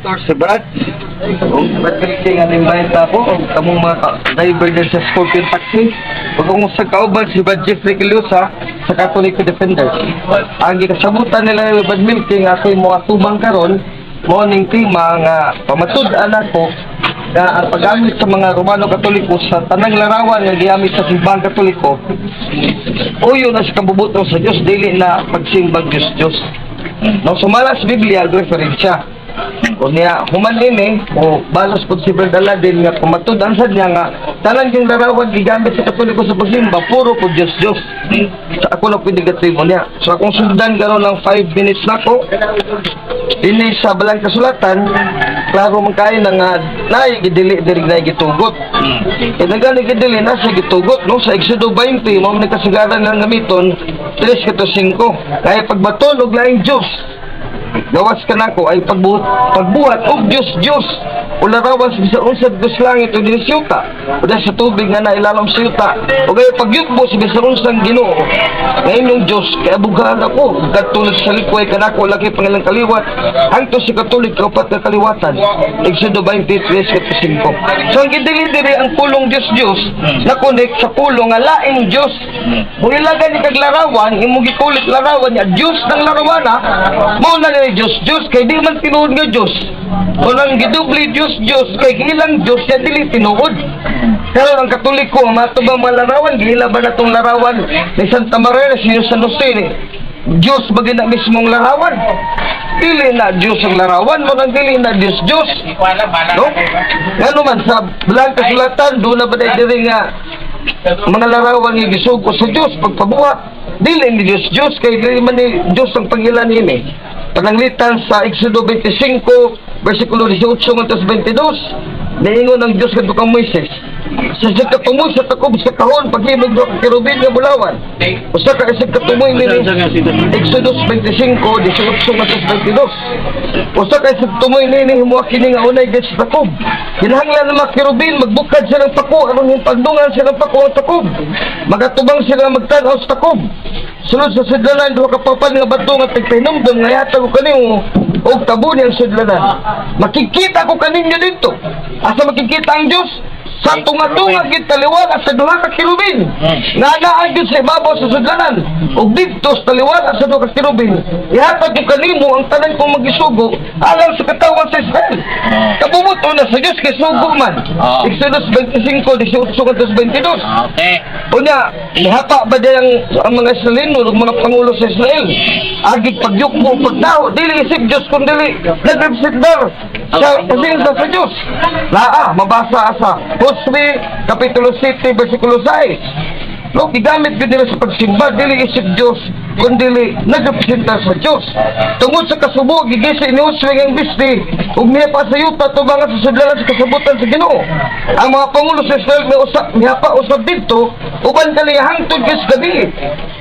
Si Brad, ug Brad Milky nga na-invite ako, ug kamong mga driver din sa Scorpion Taxi. Ug kung sa kauban si Brad Jeffrey Kilusa sa Catholic Defenders. Ang gikasabutan nila ni Brad Milky nga ako'y mga tubang karon, mao ning tema nga pamatud-an ako nga ang paggamit sa mga Romano Katoliko sa tanang larawan nga gigamit sa simbahang Katoliko, uyo na sa kabubutong sa Diyos, dili na pagsimbag Diyos Diyos. No, sumala sa Biblia, referensya. Unya, human ini, o balos po si Brad Aladin nga pamatud-an sa niya nga tanan yung larawan gigamit sa Katoliko sa pagsimba, puro po Diyos Diyos. Sa ako lang pwede mo niya. So akong sundan karon ng 5 minutes nako, ini sa Balang Kasulatan, klaro man kayo na nga naay gidili diri, naay gitugot. Eh nagani gidili na sa gitugot, no, sa Exodo 20 mao man kasagaran nga gamiton 3 to 5. Kaya pagbaton og laing Dios gawas kanako ay pagbuhat og Dios Dios o larawan sa bisan unsa Dios langit o dinhi sa yuta o dahil sa tubig nga nailalom sa yuta, o kaya pagyugbo sa bisan unsang Ginoo nga inyong Dios kay abughan ako kadto sa likway kanako laki pangilang kaliwat hangtod sa katulo kaupat ka kaliwatan. Exodo 23 to 5. So ang gidili diri, ang pulong Dios Dios na connect sa pulong nga laing Dios. Kung ilagan ni kag larawan, imong gikulit larawan niya, Dios ng larawana, mao na ni Dios Dios kay di man tinuod nga Dios. O nang gidubli Dios Dios kay ilang Dios siya dili tinuod. Pero ang Katoliko, ang matubang mga larawan, gihila ba na tong larawan ni Santa Maria, si San Jose ni Diyos ba gina mismong larawan? Dili na Diyos ang larawan mo nang dili na Diyos Diyos. No? Ngano man sa Balang Kasulatan, doon na ba diri nga mga larawan nga gisugo sa Diyos pagpabuhat? Dili ni Diyos Diyos kay dili man ni Diyos ang pangilan nini. Pananglitan sa Exodo 25 versikulo 18 ngadto sa 22, niingon ang Diyos kadto kang Moises: "Sa isig katumoy sa takob sa kahon, paghimog duha ka kerubin nga bulawan." Usa ka isig katumoy nini, Exodus 25, 18 ngadto sa 22. "Usa ka isig tumoy nini, himoa kini nga unay gid sa takob. Kinahanglan ng mga kerubin magbukad sila ng pako aron hipagdungan sila ng pako ang takob. Magatubang sila magtan-aw sa takob. Sulod sa sudlanan duha ka papan nga bato nga tigpahinumdom nga ihatag ko kanimo og tabuni ang sudlanan. Makikita ko kaninyo dito." Asa makikita ang Dios? Sa tunga-tunga gid taliwala sa duha ka kerubin nga naa gyud sa ibabaw sa sudlanan. Ug didto sa taliwala sa duha ka kerubin, ihatag ko kanimo ang tanan kong magisugo alang sa katawhan sa Israel. Kabubut-on na sa Dios kay sugo man. Exodus 25, 18 ngadto sa 22. Unya, nihapa ba diyang ang mga Israelino ug mga pangulo sa Israel? Agig pagyukbo pagtao, dili isip Dios kun dili nagrepresentar sa pasensya sa Dios. Naa, mabasa sa Josue kapitulo 7 versikulo 6. No, gigamit gyud nila sa pagsimba, dili isip Dios kun dili nagrepresentar sa Dios. Tungod sa kasubo, gigisi ni Josue ang bisti ug nihapa sa yuta tubangan sa sudlanan sa kasabutan sa Ginoo. Ang mga pangulo sa Israel may usap nihapa usab didto uban kaniya hangtod kay sa gabi.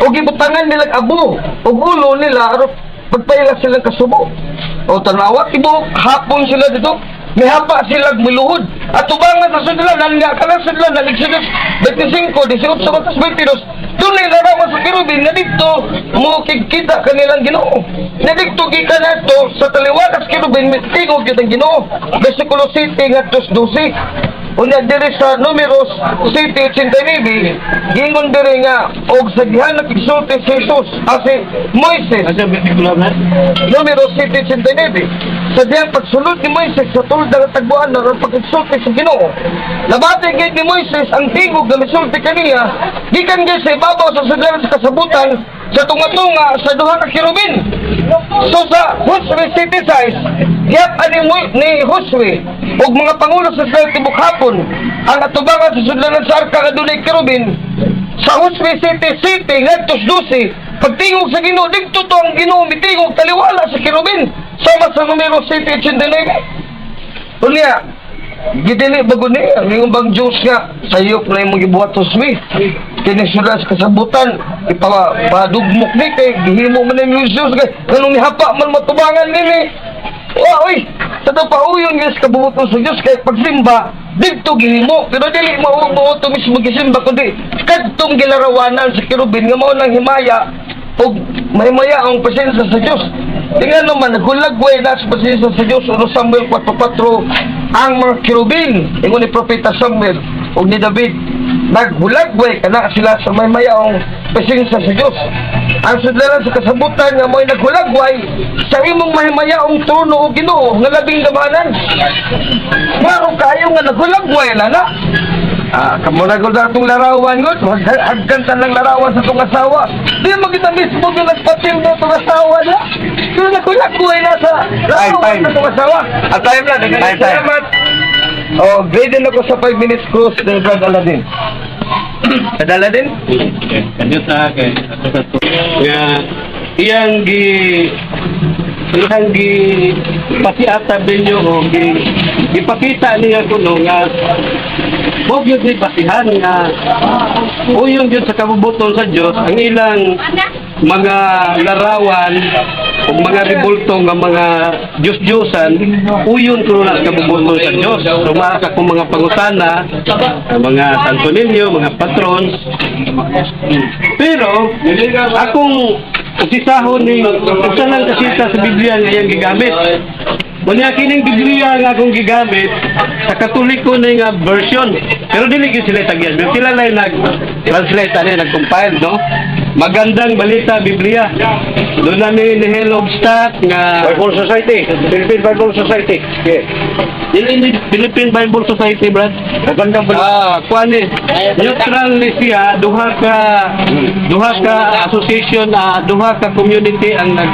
Ug gibutangan nila abo ug ulo nila aron pagpaila silang kasubo. O tanawa, tibuok hapon sila dito. Mihapa sila miluhod. At tubangan sa sudlanan nga kanang sudlanan, Exodus 25, 18 ngadto 22. Dunay larawan sa kerubin nga dito mo kikita kanilang Ginoo. Na dito gikan nato sa taliwala sa kerubin tingog gyud ang Ginoo. Versikulo 7 ngadto 12. Unya diri sa Numeros 7:89, gingon diri nga og sa diha nakigsulti si Jesus, ah, si Moises. Numeros 7:89. Sa dihang pagsulod ni Moises sa tolda ng tagbuan na pagsulti sa Ginoo. Nabati gid ni Moises ang tingog nga misulti kaniya gikan gid sa ibabaw sa sudlanan sa kasabutan sa tunga-tunga sa duha ka kerubin. So sa Josue 7:6, gihap ani ni Josue ug mga pangulo sa Israel tibok hapon ang atubangan sa sudlanan sa arka nga dunay kerubin. Sa Josue 7:7 ngadto 12, pagtingog sa Ginoo didto to ang Ginoo mitingog taliwala sa kerubin sama sa Numero 7:89. Unya, gidili ba guni ang ingon bang Diyos nga sayop na imong gibuhat, Josue? Kini sila sa kasabutan ipapadugmok ni kay gihimo man ni Diyos kay nganong nihapa man matubangan nini. Wa oy, sa pa uyon gyud sa kabubuton sa Diyos kay pagsimba didto gihimo, pero dili mao mao to mismo gisimba kundi kadtong gilarawanan sa kerubin nga mao nang himaya ug mahimaya ang presensya sa Diyos. Tingnan naman, naghulagway na sa presensya sa Diyos, 1 Samuel 4.4, ang mga kerubin, ingon ni Propeta Samuel o ni David, naghulagway kana sila sa may mayaong presensya sa Diyos. Ang sudlaran sa kasabutan nga mo'y naghulagway sa imong mahimayaong trono o Ginoo nga labing gamanan. Maro kayo nga naghulagway na na. Ah, kamo na gud atong larawan gud, hagkantan lang larawan sa itong asawa. Di mo kita mismo yung nagpatil na itong asawa na. Pero naghulagway na sa larawan Time, time. sa itong asawa. At time na, Time, time. salamat. Oh, grade din ako sa 5 minutes cruise ng Brad Aladdin. Brad Aladdin? Kanyo sa kay ato sa to. Nga iyang gi pasiatab ninyo o gi gipakita niya kuno nga mo gyud ni basihan nga uyon gyud sa kabubuton sa Dios ang ilang mga larawan ug mga rebulto nga mga Diyos-Diyosan uyon kuno na sa kabubuton sa Dios. Suma sa akong mga pangutana, ang mga santo ninyo, mga patrons. Pero akong usisahon ni usa lang kasita sa Biblia nga iyang gigamit. Unya kining Biblia nga akong gigamit sa Katoliko na nga version. Pero dili gyud sila tagyan. Pero sila lang nag-translate ani, nag-compile, no? Magandang Balita Biblia. Doon na ni Nihil Obstat nga Bible Society. Philippine Bible Society. Okay. Dili ni Philippine Bible Society, Brad. Magandang Balita. Ah, kuan ni. Neutral ni siya, duha ka association, duha ka community ang nag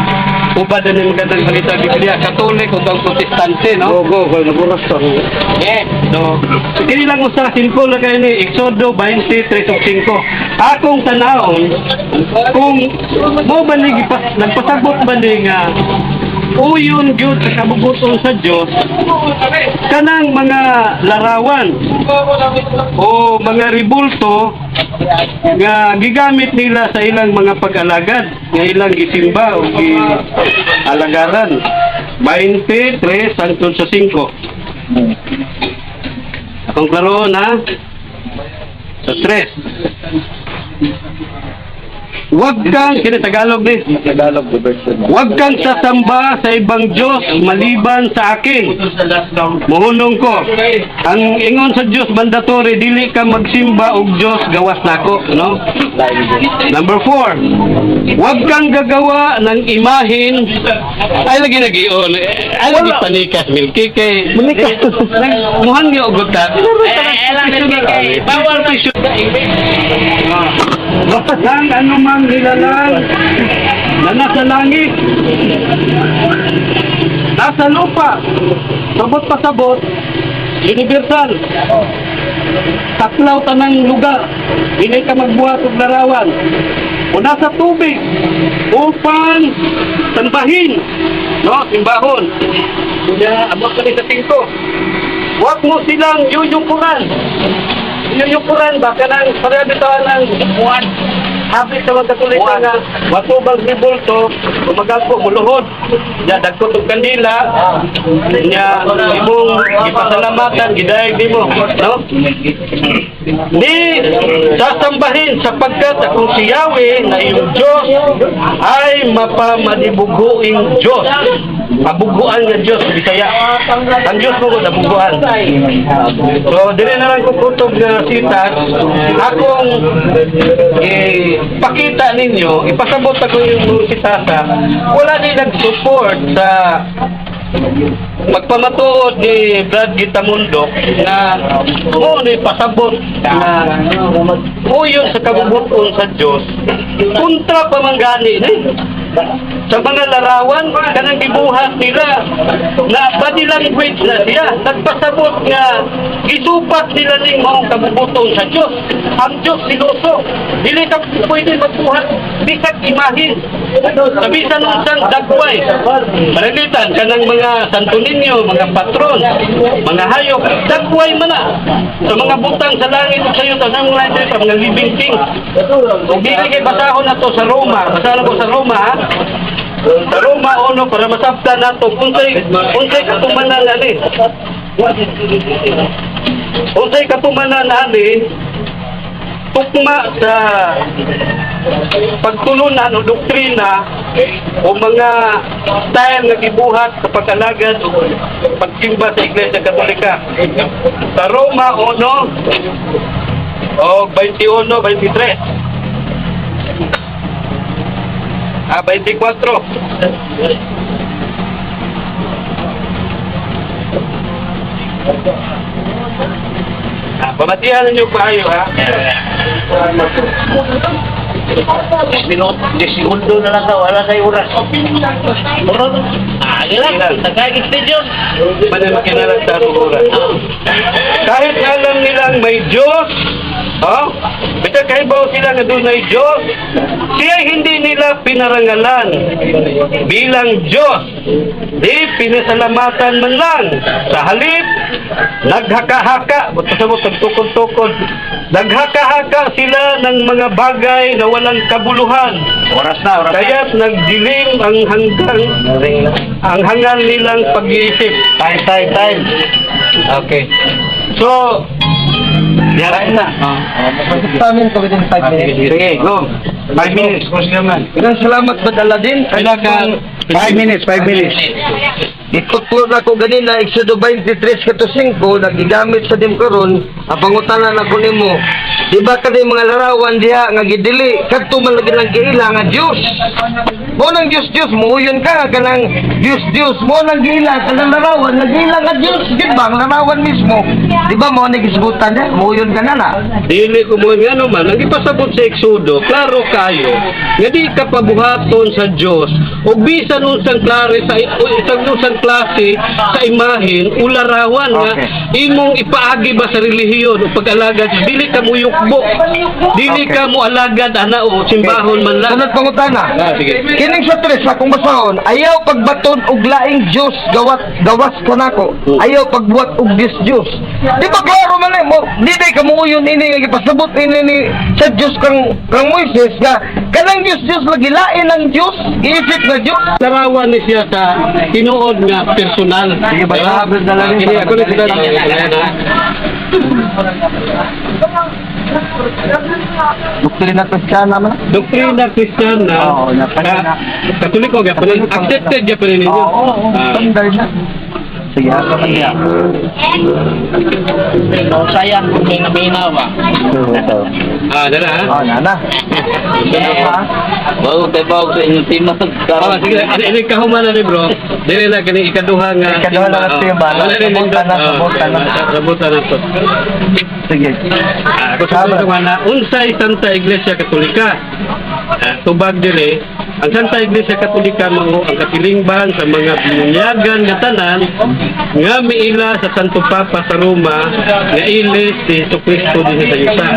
ubad na ng Magandang Balita Biblia, Katolik ug ang Protestante, no? Go, go, go. Naguras to. So, kini lang usa simple na kayo ni Exodo 23:5. Akong tanawon kung mo ba ni nagpasabot ba ni nga uyon gyud sa kabubuton sa Dios kanang mga larawan o mga ribulto nga gigamit nila sa ilang mga pag-alagad nga ilang gisimba o gialagaran. 23 hangtod sa 5. Akong klaro na sa tres. Huwag kang, kini Tagalog ni. Tagalog the version. Huwag kang sasamba sa ibang Diyos maliban sa akin. Muhunong ko. Ang ingon sa Diyos mandatory, dili ka magsimba og Diyos gawas nako, no? Number 4. Huwag kang gagawa ng imahin. Ay lagi nagion. Ay lagi panikas milky kay. Manikas. Muhan gyud og ka. Eh, Bawal pisyo. Nang anumang nilalang na nasa langit, nasa lupa, sabot pasabot, universal, taklaw tanang lugar, hindi ka magbuhat og larawan, o nasa tubig, upang sambahin, no, simbahon. Kaya abot kami sa tingko. Huwag mo silang yuyukuran. Yuyukuran ba kanang pareha bitaw ng buwan. Hapit sa mga Katolika nga matubang ribulto, kumagako muluhod. Nya dagkot og kandila, nya imong gipasalamatan gidayeg nimo, no? Ni sasambahin sapagkat akong si Yahweh na iyong Diyos ay mapamanibughuing Diyos. Pabughuan nga Diyos, Bisaya. Ang Diyos mo ko, nabughuan. So, dili na lang ko kutob nga sitas. Akong ipakita ninyo, ipasabot ako yung mga sitasa, wala ni nag-support sa magpamatuod ni Brad Gitamundok na mo ni pasabot na uyon sa kabubuton sa Diyos kontra pa man gani ni sa mga larawan kanang gibuhat nila na body language na siya nagpasabot nga gisupat nila ning maong kabubuton sa Diyos. Ang Diyos siloso, dili ka pwede magbuhat bisag imahin sa bisan unsang dagway. Pananglitan kanang mga santo ninyo, mga patron, mga hayop, dagway man na sa mga butang sa langit ug sa yuta, sa mga langit, sa mga living things. Ug dili kay basahon na to sa Roma, basahon ko sa Roma, ha? Sa Roma 1 para masabtan nato unsay katumanan ani. Unsay katumanan ani tukma sa pagtulunan o doktrina o mga style nga gibuhat sa pag-alagad o pagsimba sa Iglesia Katolika. Sa Roma 1 o 21, 23. Ah, 24. Ah, pamatihan ninyo kayo ha. Minuto, 10 segundo na lang daw, wala sa oras. Murag, ah, ilan, nagkag-extension. Manang kinalang sa atong oras. Kahit alam nilang may Diyos, oh, basta kahit ba sila nga dunay Diyos, siya hindi nila pinarangalan bilang Diyos. Di pinasalamatan man lang. Sa halip, naghaka-haka, buto sa mo, tagtukod-tukod, naghaka-haka sila ng mga bagay na walang kabuluhan. Oras na, oras na. Kaya't nagdilim ang hanggang ang hangal nilang pag-iisip. Time, time, time. Okay. So, yara na. Sa amin ko within 5 minutes. Sige, go. 5 minutes, kung sino man. Ilang salamat ba Aladin? Pila ka- 5 minutes, 5 minutes. Itutlo na ko ganina, Exodo 23 kato 5, nagigamit sa dim karon, ang pangutana na ko nimo. Di ba kada mga larawan diha nga gidili, kadto man lagi lang giila nga Dios. Mo nang Dios Dios muuyon ka kanang Dios Dios mo nang giila kanang larawan nga giila nga Dios, di ba ang larawan mismo? Di ba mo ni gisgutan niya, muuyon ka na na. Dili ko mo nga naman, ang ipasabot sa Exodo, klaro kayo, nga di ka pabuhaton sa Dios o bisan unsang klare sa o isang unsang klase sa imahen o larawan nga imong ipaagi ba sa relihiyon o pag-alagad, dili ka muyukbo, dili ka mo alagad ana o simbahon man lang. Sunod pangutana. Ah, sige. Kining sa tres akong basahon, ayaw pagbaton og laing Dios gawat gawas kanako. Ayaw pagbuhat og Dios Dios. Di ba klaro man eh, mo di day kamuuyon ini nga gipasabot ini ni sa Dios kang kang Moises nga kanang Dios Dios lagi lain ang Dios, giisip nga Dios. Larawan ni siya sa tinuod nga personal. Sige, basta na lang Kini ako ni sila. Doktrina Kristiyana man. Doktrina Kristiyana. Oo, napala na. Katoliko gyapon. Accepted gyapon ninyo. Oo, oo, Ah. standard na. Sige, hasa man niya. No, sayang kung may naminaw ba. Ah, dala ha. Oh, nana. Bago kay bago sa inyong tema. Oh, sige, ini ini kahuman na ni bro. Dili na kini ikaduha nga Ikaduha na nga tema. Wala rin Sabutan na, nindot. sabutan na. Oh, Sabutan na to. Sige. Ah, ako sa ito nga na, unsay Santa Iglesia Katolika? Ah, tubag dire, ang Santa Iglesia Katolika mao ang katilingban sa mga binunyagan nga tanan nga miila sa Santo Papa sa Roma nga ilis ni Jesu Cristo dinhi sa yuta.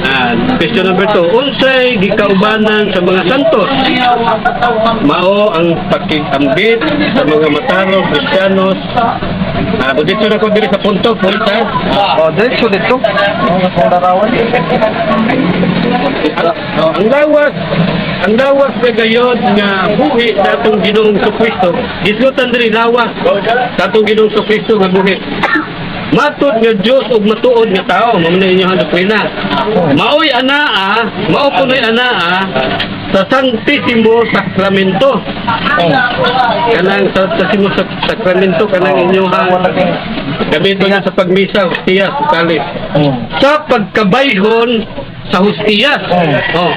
Ah, question number 2, unsay gikaubanan sa mga santos? Mao ang pakigambit sa mga matarong Kristiyanos. Ah, dito na ko diri sa punto, punta. Oh, diretso dito. Oh, akong larawan. Ang lawas, ang lawas na gayon nga buhi sa atong Ginoong Kristo. Gisgutan diri lawas sa atong Ginoong Kristo nga buhi. Matod nga Dios ug matuod nga tao, mao na inyong doktrina. Maoy anaa, mao kunoy anaa sa Santissimo Sacramento. Kanang sa Santissimo Sacramento kanang inyong gamiton niya sa pagmisa, hostiyas, kalis sa pagkabayhon sa hustiyas. Oh.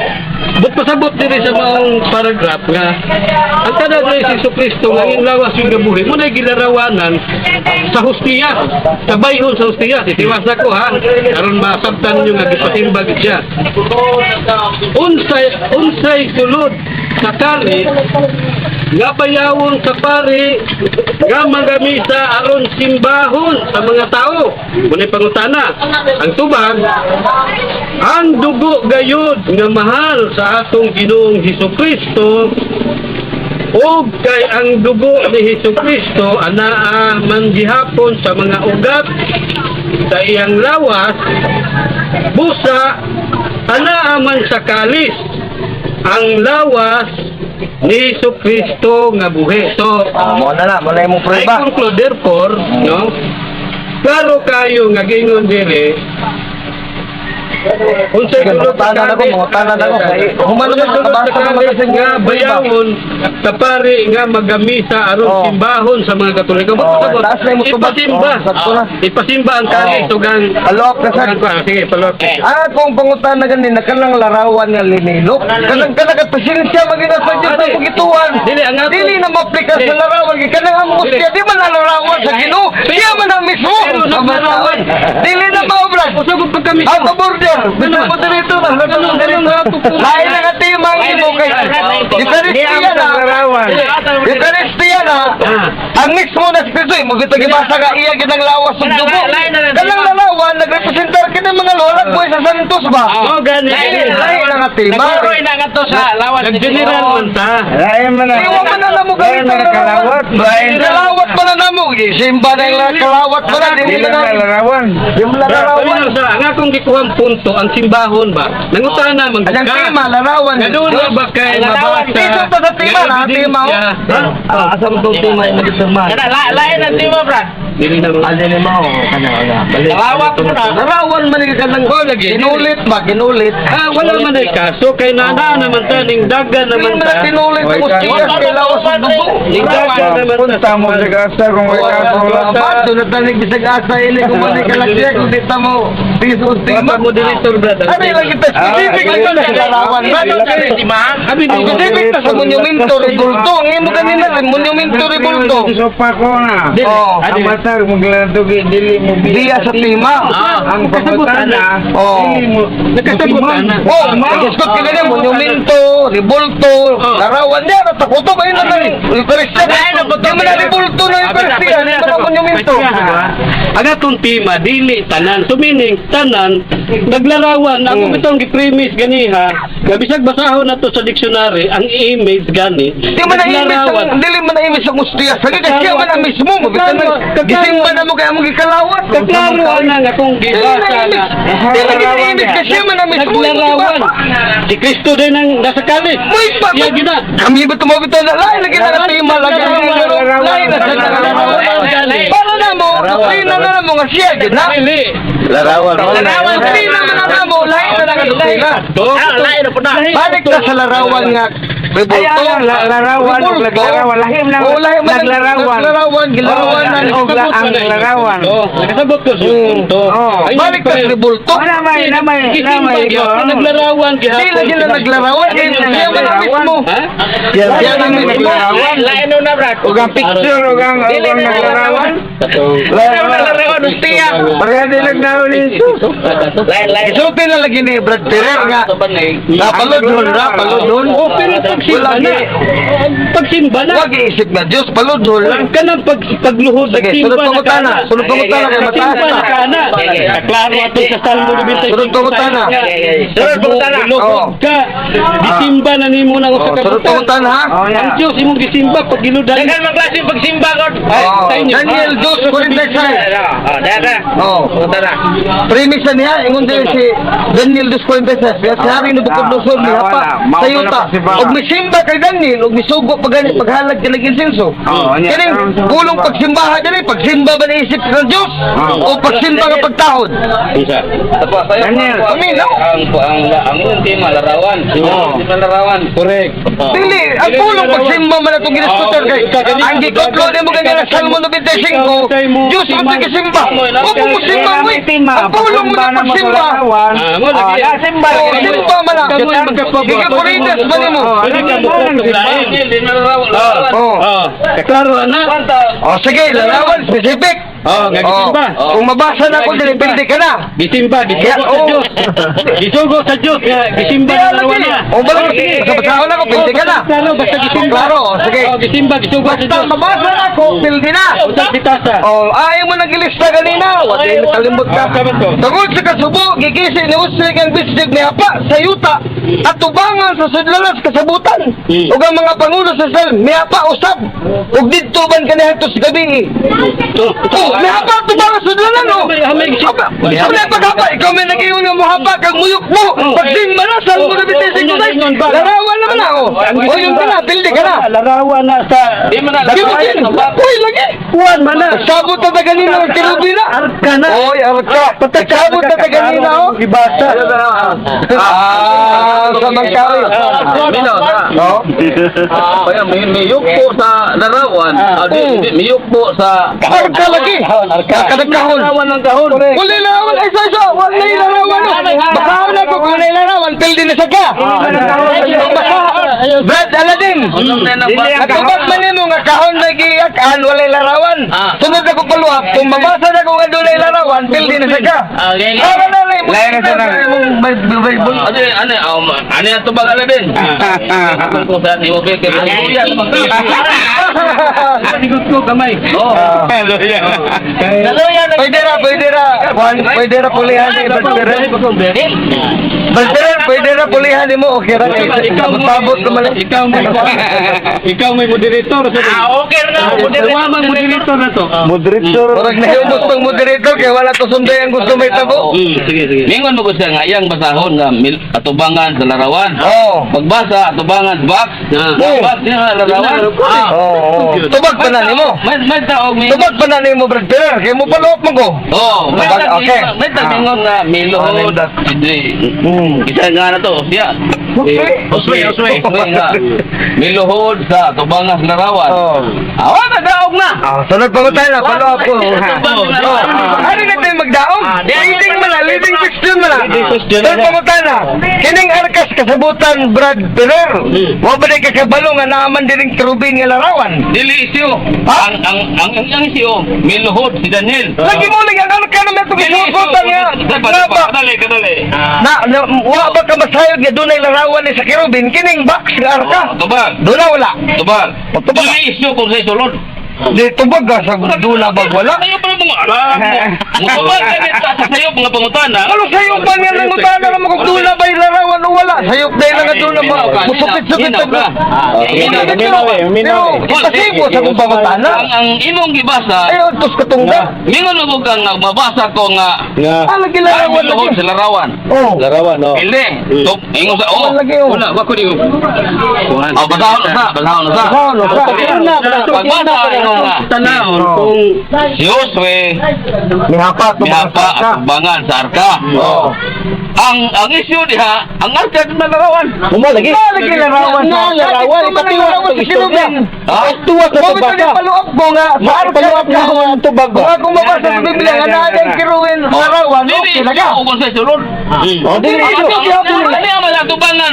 But pasabot diri sa maong paragraph nga ang tanan ni si Kristo nga iyang lawas yung gabuhi mo na gilarawanan sa hustiyas, sa bayhon sa hustiyas. Itiwas ako ha, aron masabtan ninyo nga gipatimbag siya. Unsay unsay sulod sa kali nga bayawon sa pari nga magamisa aron simbahon sa mga tao. Muna'y pangutana. Ang tubag, ang dugo gayud nga mahal sa atong Ginoong Hesus Kristo ug kay ang dugo ni Hesus Kristo anaa man gihapon sa mga ugat sa iyang lawas busa anaa man sa kalis ang lawas ni Hesus Kristo nga buhi. So, Oh, mo na na, mo na imong I prueba. conclude therefore, no? Klaro kayo nga gingon diri Unsay Sige, sulod sa mangutanan ako, kalis? mangutanan ako. Kay human Unsay naman sulod sa makabasa naman kalis kasi nga bayawon sa pari nga magamisa aron simbahon sa mga Katoliko? Oh, Pasabot. taas na yung tubag. Ipasimba. Oh, sakto na. Ipasimba ang kalis ug ang Palop ka sad. ug ang- Sige, palop. Ah, kung pangutana gani na kanang larawan nga linilok. Kanang kanang pasensya magina sa Dios sa pagituan. Dili, ang ato- Dili na maaplikar sa Dili. larawan kay kanang ang Dili. hostia di man na larawan sa Ginoo. Siya man ang mismo. Pero naglarawan. Dili na maobra. Usab pagkami. Out of order. Bisan mo dito na. Ganun nga ako po. Lain na nga tema ang imo kay Eucharistia na. Eucharistia na. Ang mismo na si Kristo, mo gito gibasa ka iya ginang lawas ug dugo. Kanang larawan nagrepresentar kini mga lolag boy sa Santos ba? Oh, gani. Dili lain na nga tema. Nagturoy na nga to sa lawas. Nag-general man ta. Lain man na. Iwa man na namo Lain ganito man na kalawat. Lain Kalawat pa na namo. Simba na yung kalawat pa na. Dili Dili na na larawan. Yung larawan. Paminaw sa ang akong gikuhang punto ang simbahon ba. Nangutana man Ang tema, larawan. Nga doon na ba kay Ang larawan. mabasa? Piso pa sa tema, Nga na, tema, oh. ebidensya. Ha? Ah, asa mo itong tema yung nagtirma? Kana lain ang tema, Brad. Dili na mo. Alin mo, kana wala. Balik. Lawak mo na. Larawan man ka nang Oh, lagi. Kinulit ba? Kinulit. Ah, wala man ay kaso kay nana naman ta ning dagan Dili naman man ta. na tinulit ang ustigas kay lawas ng dugo. Ning dagan naman ta. Punta mo sa gasa kung may kaso lang. Abad, doon na tanig bisag asa ini kung mali ka lang siya kung di ta mo piso Basta tema. mo dili sir brother. Ano yung kita specific Ah, lang yun sa larawan. Ano sa tema? Abi Ang specific ta sa monumento rebulto. Ang imo kanina, monumento rebulto. Sopa ko na. Oh. Ang matag maglantugi dili mo Diya sa tema. Ang pangutana dili mo Nakasabutan na. Oh, nag-isgot ka ganyan, monumento, rebulto, larawan niya, natakuto ba yun na ng Eucharistia? Di mo na rebulto na Eucharistia, di mo na monumento. Ang atong tema dili tanan. So meaning tanan naglarawan ako bitong gi-premise ganiha. Nga bisag basahon nato sa dictionary ang image gani. Di mo na image ang, dili mo na image ang ustiya. Sige, kasi siya man ang mismo. Mabitan na, gisimba na mo kaya mong gikalawat. Kaklaro ana nga kung Dili na gibasa na. image. Dili na image kasi siya man ang mismo. Naglarawan. Si Kristo din ang nasa kalis. Uy, pa, Iya gina. Kami ba tumawag na lain lagi na tema lagi na lain na sa Para na mo, doktrina na na mo nga siya gid na. Dili. Larawan. Larawan. Doktrina man na mo, lain na lang ang doktrina. Ah, lain na po na. Balik ta sa larawan nga rebulto. Ay, ano, larawan, Rebulto. naglarawan. Lahim lang, Oo, lahim man ang- naglarawan. Naglarawan, gilarawan na. Oo, ang larawan. Oh, nakasabot ko sa punto. Oo. Ay, Balik ta sa rebulto. Wala may na may na Gisimba may gyapon, naglarawan gihapon. Di lagi na naglarawan. Siya man ang mismo. Ha? Siya man ang mismo. Lain na, Brad. Ug ang picture ug ang naglarawan. Lain na larawan, ustiya. Pareha din nagnaon ni Jesus. Lain, lain. Isulti na lagi ni Brad Ferrer nga. Napalodhon ra, palodhon. Oh, pero pagsimba na. Pagsimba na. Wag iisip na Diyos, palodhon lang. Kanang pag pagluhod Sige, nagsimba sunod na pangutana. kana. Sunod pangutana kay mataas Nagsimba na. na kana. Klaro ato sa Salmo 95. Sunod pangutana. Sunod pangutana. Luhod ka. Gisimba na nimo nang Oh, usa ka sunod butang. pangutana ha. Oh, yeah. Ang Diyos imong gisimba pag giludan. Daghan man klase pagsimba god. Ay, Oh, sa inyo. Daniel 2:46. Oh, dara. Oh. Pangutana. Premise na niya, ingon din si Daniel 2:46. Kaya si Hari Nebuchadnezzar Ah, nihapa wala. Mao sa na yuta. pagsimba. Og misimba kay Daniel, og misugo pa gani paghalag kay insenso. Oo, niya. Kining pulong pagsimbaha dili, pagsimba ba naisip ng Diyos? Oo. O pagsimba nga pagtahod? Isa. Daniel. Paminaw. Ang iyong tema larawan. Oo. Tema larawan. Correct. Dili, ang pulong pagsimba man atong ginaskutan kay ang gikotlo nimo ganyan sa Salmo 95, Diyos ang tagisimba. O kung musimba mo, ang pulong mo na pagsimba. Ah, mo lagi. Simba. Oh, simba man lang. Kamoy magkapabot. Gigapuritas man nimo. Pwede ka mo lain. Hindi larawan. Larawan. Oh. Oh, kaklaro na. Oh, sige, larawan specific. Oh, nga gisimba. Oh. Kung mabasa na ako, dili pwede ka na. Gisimba, gisugo Yeah, sa oh. Diyos. Gisugo sa Diyos nga gisimba Di, na lagi. larawan na. Oh, balik. Basta basahon ako, pwede ka na. Klaro, basta gisimba. Klaro, oh, sige. Oh, gisimba, gisugo sa Basta Diyos. mabasa na ako, pwede na. Usap si Tasa. Oh, ayaw mo nagilista kanina. Wala nakalimot ka. Ah, tama to. Tungod sa kasubo, gigisi ni Usig ang bisdig ni Hapa sa yuta at tubangan sa sudlalas kasabutan. Ug ang mga pangulo sa Israel, mihapa usab. Ug didto ban kaniadto sa gabi. Oh, Oh, mihapa tubangan sa sudlalan oh. Wala paghapa, ikaw may nag-iwan nga mohapa kag muyok mo. Pagsimba na sa mo 26. Larawan naman ako. O yung ka na, pildi ka na. Larawan na sa Di man na Kirutin! Uy, lagi! kuan man na. Nagsabot na ta ganina ang kirubin na. Arka na. Oy, arka. Nagsabot na ta ganina, oh. Gibasa. Ah, sa Mangkari. Mino, na. No? Kaya may miyukpo sa larawan, di, miyukpo sa Arka lagi. Kadagkahon. larawan ng kahon. Wala larawan. Ay, so, so. Wala larawan. Basahon na ko. Kung wala larawan, pildi na sa ka. Basa. Brad Aladdin. Natubag man nimo nga kahon na giyakan, walay larawan. Sunod ako paluap, kung mabasa na ko nga dunay larawan, pildi na sa ka. Okay. Para na lang mo. Lain na sa nang- Bible. Ano ano ano yung tubag Aladdin? Ako sa ni Obe kay Luya. Ligot ko kamay. Oh. Daluyan. Pwede ra. Juan, pwede ra pulihan ni Brad Ferrer. Brad Ferrer, pwede ra pulihan nimo. Okay ra kay sabot naman. Ikaw may moderator. Ah, okay na. Wa mang moderator na to. Moderator. Murag nahiubos tong moderator kay wala to sunday ang gusto may tabo. Sige, sige. Mingon mo ko siya nga iyang basahon nga atubangan sa larawan. Oh. Pagbasa atubangan box. Oh. Box niya nga larawan. Ah. Oh. Tubag pa na nimo. May taog may Tubag pa na nimo Brad Ferrer kay mo paluop mo ko. Oh, may Tubag, tag okay. may tag mingon nga miluhod. Hindi. Isa nga na to, siya. Josue, Josue, Josue nga. Miluhod sa atubangan sa larawan. Oh. Awa na daog na. Ah, sunod pa ko tayo na, follow up ko. Oh. Ano na tayo magdaong? Leading man na, leading question man na. Sunod pa ko tayo na. Kining arkas kasabutan Brad Ferrer. Wa ba di kakabalo nga naaman dining kerubin nga larawan? Dili isyu. Ha? Ang isyu, miluhod si Daniel. Lagi mo lang ang arka na may tugisusutan nga. Nga ba? Kadali, kadali. Na, wa ba ka masayod nga dunay larawan ni sa kerubin kining box nga arka? Oh, tubag. Duna wala. Tubag. Oh, tubag. Dili isyu kung sa sulod. Di tubag ka sa duna bag wala. Ayaw pa mga alam mo. Mutubag ka nito sa sayo mga pangutana. Ano sayop man nga nang utana na kung duna ba yung larawan o wala? Sayop dahil lang nga duna ba? Musupit-supit Minaw ka. Pero, pero, ipasibo sa kong pangutana. Ang imong gibasa, Ay, utos katungga. mingon mo kang nga mabasa ko nga Ah, lagi larawan miluhod lagi. sa larawan. Oh. Larawan, oh. Pili. Top, ingon sa oh. Lagi, oh. Wala, wa ko di. Kuan. Oh, basahon na sa, basahon na sa. Basahon na sa. Pagbasa ingon nga. Tanawon kung Si Josue Mihapa, mihapa at bangan sa arka. Oh. Ang issue diha, ang arka di man larawan. Uma lagi. Lagi larawan. Na, larawan. Ipatiwak Ipatiwak sa istorya. Ha? Tuwak na tubag ka. Paluap ko nga. Sa arka Paluap na kahon. tubag ba? Mga kung mabasa sa Biblia nga naa ang kiruin larawan, Dili okay na ka. issue kung sa sulod. Oh, dili issue. Ano ang mga tubangan?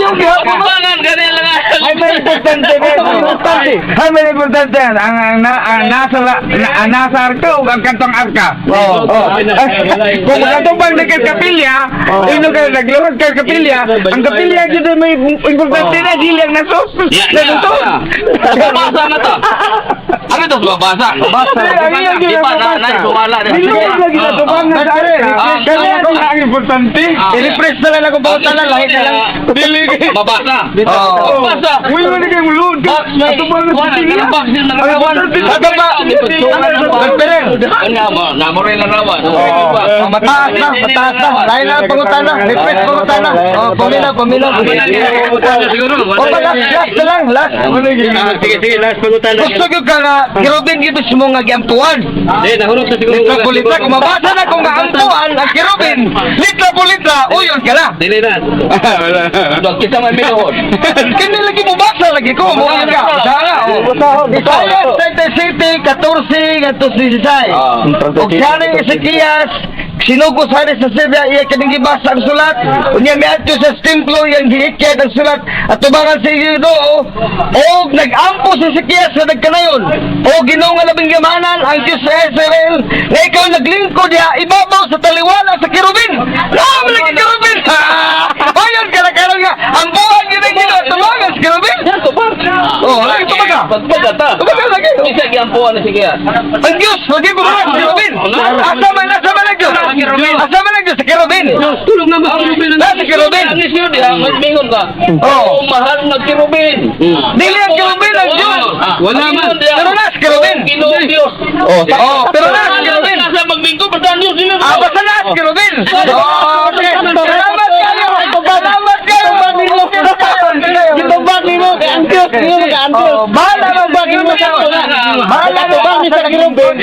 Yung gihapon. Tubangan gani lang. Ay, may importante ba? Importante. Ay, may importante yan. Ang nasa, ang nasa arka o ang kantong arka. Oo. Oh. Ay, kung makatubang na kay kapilya, ino ka nagluhod kay kapilya, ang kapilya jud ay may importante na dili ang nasos. Ya, ya, Nalusot. ya. Babasa na ta. Ano ito? Babasa. Babasa. Di pa na, na, sumala. Niluhod lagi na tubangan sa arka. Kaya ang importante. I-refresh na lang akong pangutana, lahi na lang. Dili Mabasa. Oo. Mabasa. Uy, wala kayong mulod. Box may. Atubangan sa kapilya. Box din larawan. Ano ba? Brad Ferrer. Ano mo? Namore larawan. Oh, mataas na, mataas na. Lahi na ang pangutana. Refresh pangutana. Oh, paminaw, paminaw. Oh, ba, last, last na lang, last. Sige, sige, last pangutana. Gusto gyud ka nga, kirubin gyud mo nga giampuan. Di, nahurot na siguro. Litra po litra, kung mabasa na kung gaampuan ang kirubin, litra po litra, uyon ka na. Dili na. Kita may minuhod. Kini lagi mo basa lagi ko, mo ka. Basa oh. Isaiah 37, 14, ngadto 16. Ah. Og siya ni Ezekias, sinugo sa sa Syria, iya kining gibasa ang sulat. Unya miadto sa templo iyang gihikyad ang sulat at tubangan sa Ginoo. Og nag-ampo si Ezekias sa nagkanayon. O Ginoo nga labing gamanan ang Diyos sa Israel nga ikaw naglingkod diha ibabaw sa taliwala sa kerubin. Naam lagi kerubin. Ayon ka na karon nga ang buhat gyud ang Ginoo tubangan sa kerubin. Oh, lagi tubaga. Pagbaga ta. Tubaga lagi. Isa giampuan ni Ezekias. Ang Diyos, lagi ba sa kerubin? Asa man, asa man ang Diyos? Asa man ang Diyos sa kerubin? Tulog na ba ang Nasa kerubin. Ang issue diha, mas mingon ka. Oo. Oh, mahal nga kerubin. Dili ang kerubin ang Diyos. Wala man. Pero nasa kerubin. Ginoo Diyos. Oh, pero nasa kerubin. Nasa mag maglingkod, basta ang Diyos nila. Ah, basta na, kerubin. Okay. Salamat kayo. Salamat kayo. Gitubag nimo kay ang Dios nimo kay ang Dios. Oh, bahala na Gitubag nimo sa Bahala na Bahala ni sa kerubin.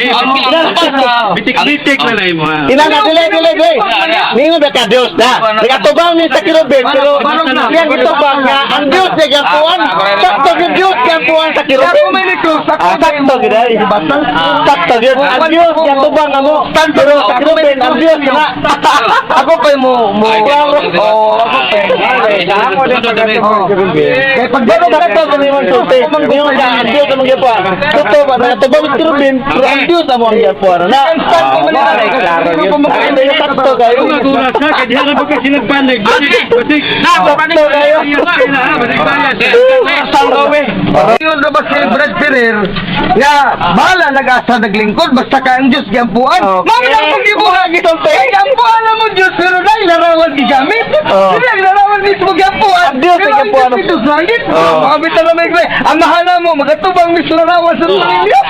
Bitik-bitik na na imo ha. Ina na dili dili dili. Ningon ba ka Dios na? Nagatubang ni sa kerubin pero iyang gitubag nga ang Dios niya gyampuan. Sakto gyud Dios gyampuan sa kerubin. Ako may likod, sakto Ah, sakto gyud ay. Sakto gyud. Ang Dios gyatubang amo. Pero sa kerubin ang Dios na. Ako pa mo mo. Oh, ako pa. Ako din pagkatubang kerubin. Kay pag Bago ba ito kung imong sulti? Ningon ka ang Dios among gyampuan. Totoo ba nagatubang sa kerubin pero ang Dios amo ang gyampuan na. Klaro yun. Sakto kayo. Sa kay diha na ba kasi nagpanig. Batik, batik. Sakto kayo. Yun na ba si Brad Ferrer nga bahala nag-asa naglingkod basta ka ang Diyos giampuan. Okay. Mao na ang gibuhat kay giampuan na mo Diyos pero dahil larawan gigamit. Oh. Sila ang larawan mismo giampuan. Ang Diyos Pero ang giampuan. Diyos dito sa langit. Oh. Mga bitaw na may ang mahala mo magatubang mis larawan sa pamilya.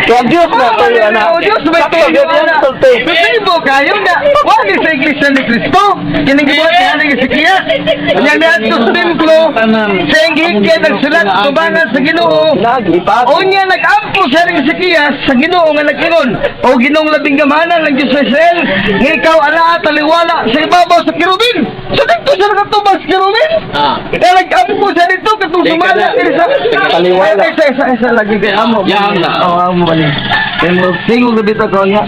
So ang Dios na tuyo na. Oh, Diyos may Sakto tuyo gyud na. ang sulti. Resibo kayo na. Wa ni sa iglesia ni Kristo. Kining gibuhat niya ni Ezekias. Nya niadto sa templo. Sa iyang nagsulat tubangan sa Ginoo. O niya nag-ampo sa ring Ezekias sa Ginoo nga nag-ingon. O Ginoong labing gamhanan ng Diyos sa Israel, nga ikaw anaa taliwala sa ibabaw sa kerubin. So dito siya nakatubang sa kerubin. Kaya nag-ampo siya dito katong sumala diri sa Taliwala. Isa isa isa lagi kay amo. Yan na. Oo, amo bali. Kay mo tingog na bitaw ko niya.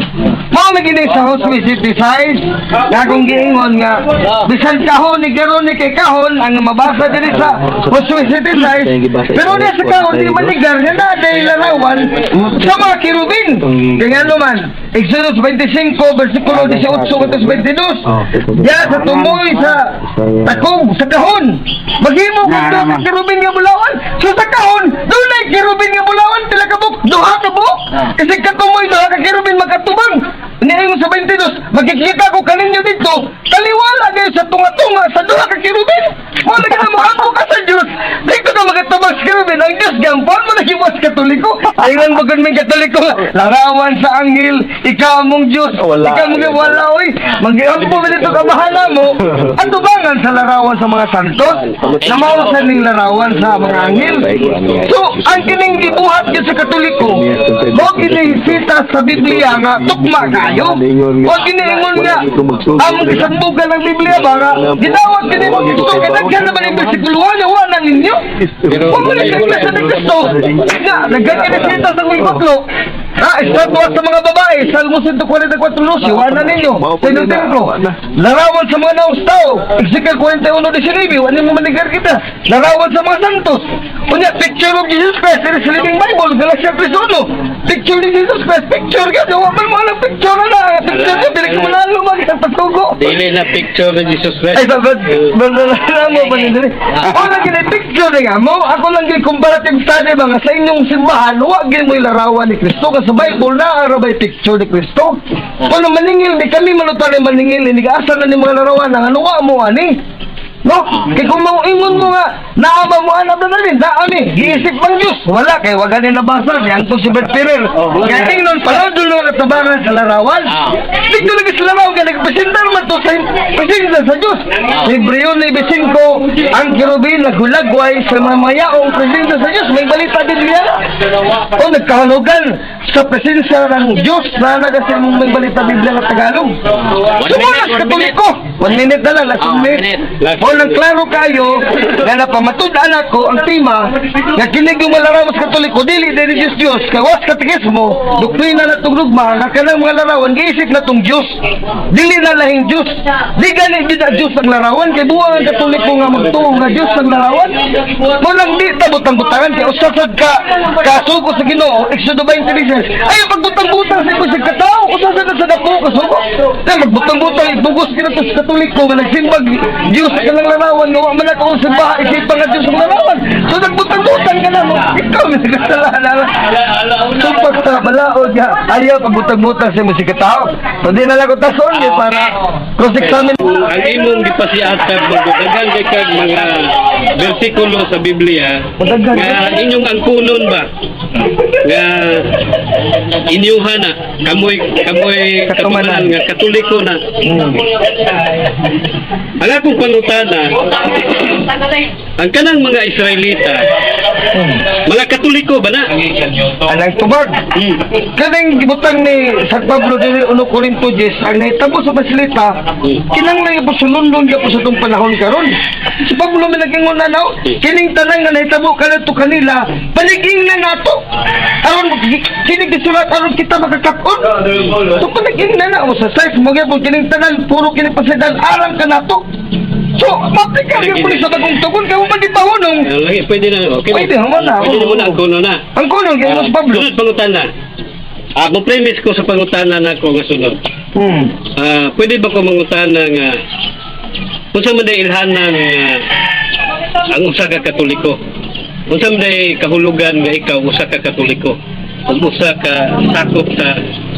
Mao na gini sa Josue City size nga akong giingon nga bisan kahon ni karon ni kay kahon ang mabasa diri sa Josue City size pero niya sa kahon di manigar nga na dahil larawan sa mga kerubin. Kaya nga naman Exodus 25 versikulo 18 hanggang 22, ya sa tumoy sa takog sa kahon maghimo kag duha ka kerubin nga bulawan. So sa kahon dunay kerubin nga bulawan pila ka buok? Duha ka buok kasi katumoy duha ka kerubin magkatubang. Niingon sa 22, magkikita ko kaninyo dito taliwala kayo sa tunga-tunga sa duha ka kerubin. Mo lagi na mohampo ka sa Dios dito ka magatubang sa kerubin. Ang Dios gampon mo lagi mo sa Katoliko. Ayun bagod may Katoliko larawan sa anghel ikaw among Dios. Wala. Ikaw among wala oy. Magiampo mo dito ka bahala mo at tubangan sa larawan sa mga santos na mao sa ning larawan sa mga anghel. So ang kining gibuhat gyud sa Katoliko mo kini sita sa Biblia nga tukma kayo o kiniingon nga ang gisambugan ng Biblia ba nga gidawat kini mo Kristo kay daghan naman ang bersikulo niya wa na ninyo. Wa man sa Iglesia ni Kristo nga daghan kini sita sa wing. Ah, estatwa sa mga babae, Salmo 144, wa na ninyo. Sa inyong templo. Larawan sa mga naong tao, Ezekiel 41:19, wa nimo manigar kita. Larawan sa mga santos. Unya, picture of Jesus Christ, it is Living Bible, Galatians 3:1. Picture ni Jesus Christ, picture ka, wa man mo alam picture na na. Picture ka, dili ko manalo mag pasugo. Dili na picture ni Jesus Christ. Ay, ba, ba, ba, ba, ba, mo ba nito? O lang gini, picture nga mo. Ako lang gini comparative study ba nga sa inyong simbahan, wa gini mo larawan ni Kristo. Kasi sa Bible na araw ba picture ni Kristo? Kung maningil, di kami malutan ni maningil, hindi ka asa na ni mga larawan, ang ano wa mo, ani? No? Kay kung mauingon mo nga, naama mo anab na rin, naami, giisip bang Diyos? Wala, kay waga ni nabasa, ni Anton si Bert Ferrer. Kaya tingnon, pala doon na katabangan sa larawan. Dito lagi sa larawan, kaya nagpresentar man to sa presensya sa Diyos. Sa Hebreo 9:5, ang kerubin naghulagway sa mga mayaong presensya sa Diyos. May balita din niya. O nagkahalugan sa presensya ng Diyos na nagasi mong may balita Biblia ng Tagalog. Sumulas, Katoliko! 1 minute na lang, last 1 minute. O nang klaro kayo, na napamatud-an ako ang tema, nga kinig yung malarawan sa Katoliko, dili din ni Diyos Diyos, kawas katekismo, doktrina na itong dugma, nga kanang mga larawan, giisip na itong Diyos. Dili na lahing Diyos. Di gani di na Diyos ang larawan, kay buwang ang Katoliko nga magtuo nga Diyos ang larawan. Mo lang di tabutang-butangan, kay usasad ka, kasugo sa Ginoo, Exodo 26, ay pagbutang-butang sa imong katao, usasad na sa dako kasugo. Na magbutang-butang ipugos kina to sa Katoliko nga nagsimbag Diyos sa kanang larawan nga wa man ako sa baha isipan nga Diyos ang larawan. So nagbutang-butang ka na mo. Ikaw may kasalanan. Supak sa balaod nga ayaw pagbutang-butang sa imong katao. So di na lang ko tason para cross examine. Ang imong gipasiatag magdaghan kay kag mga bersikulo sa Biblia Madaghan. nga inyong angkunon ba nga inyuha na kamoy katumanan nga Katoliko na. Ang akong pangutana, ang kanang mga Israelita, mga Katoliko ba na? Anang tubag. Kaning gibutang ni San Pablo dinhi 1 Corinto 10, ang nahitabo sa basilita, kinahanglan gyud po sulundon gyud po sa itong panahon karon. Si Pablo may nagingon na now, kining tanan nga nahitabo kanadto kanila, paliging na nato. Aron kining gisulat aron kita makakatun. So paliging na na o sa size mo gyud kining tanan puro kini pasidan aram kanato. So, maaplikar gyud po ni sa bagong tugon kay man di pahunong. Ah, lagi, pwede na. Okay. Pwede, human na. Pwede na muna ang kuno na. Ang kunong kay si Pablo. Sunod pangutana. Ah, mo premise ko sa pangutana na ko nga sunod. Ah, pwede ba ko mangutana nga unsa man day ilhanan nga ang usa ka Katoliko? Unsa man day kahulugan nga ikaw usa ka Katoliko? Ug usa ka sakop sa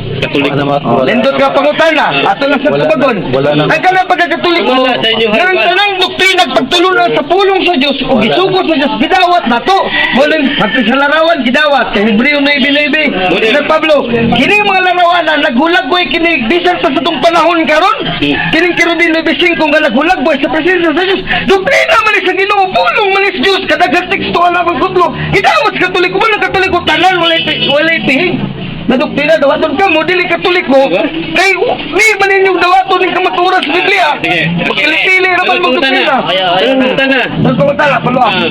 Katoliko. Oh, nindot nga pangutana, ato lang sa tubagon. Ang kanang pagkakatoliko, Wala sa inyo, nga ang harapan. tanang doktrina pagtulunan sa pulong sa Dios o gisugo sa Dios gidawat nato. Muling pati sa larawan gidawat kay Hebreo 9:9. Muna. San Pablo, kini mga larawan naghulagboy kini bisan pa sa tong panahon karon. Kining Kerubin 9:5 nga naghulagboy sa presensya sa Dios. Doktrina man ni sa Ginoo, pulong man ni sa Dios kadaghang teksto alam ang kutlo. Gidawat sa Katoliko man ang Katoliko tanan walay tihig. Na doktrina dawaton ka mo dili Katoliko kay ni man ninyong dawaton ning kamatuoran sa Biblia. Sige. Magkili-kili ra man mo doktrina. Sunod pangutana. Sunod pangutana, follow up. Ah,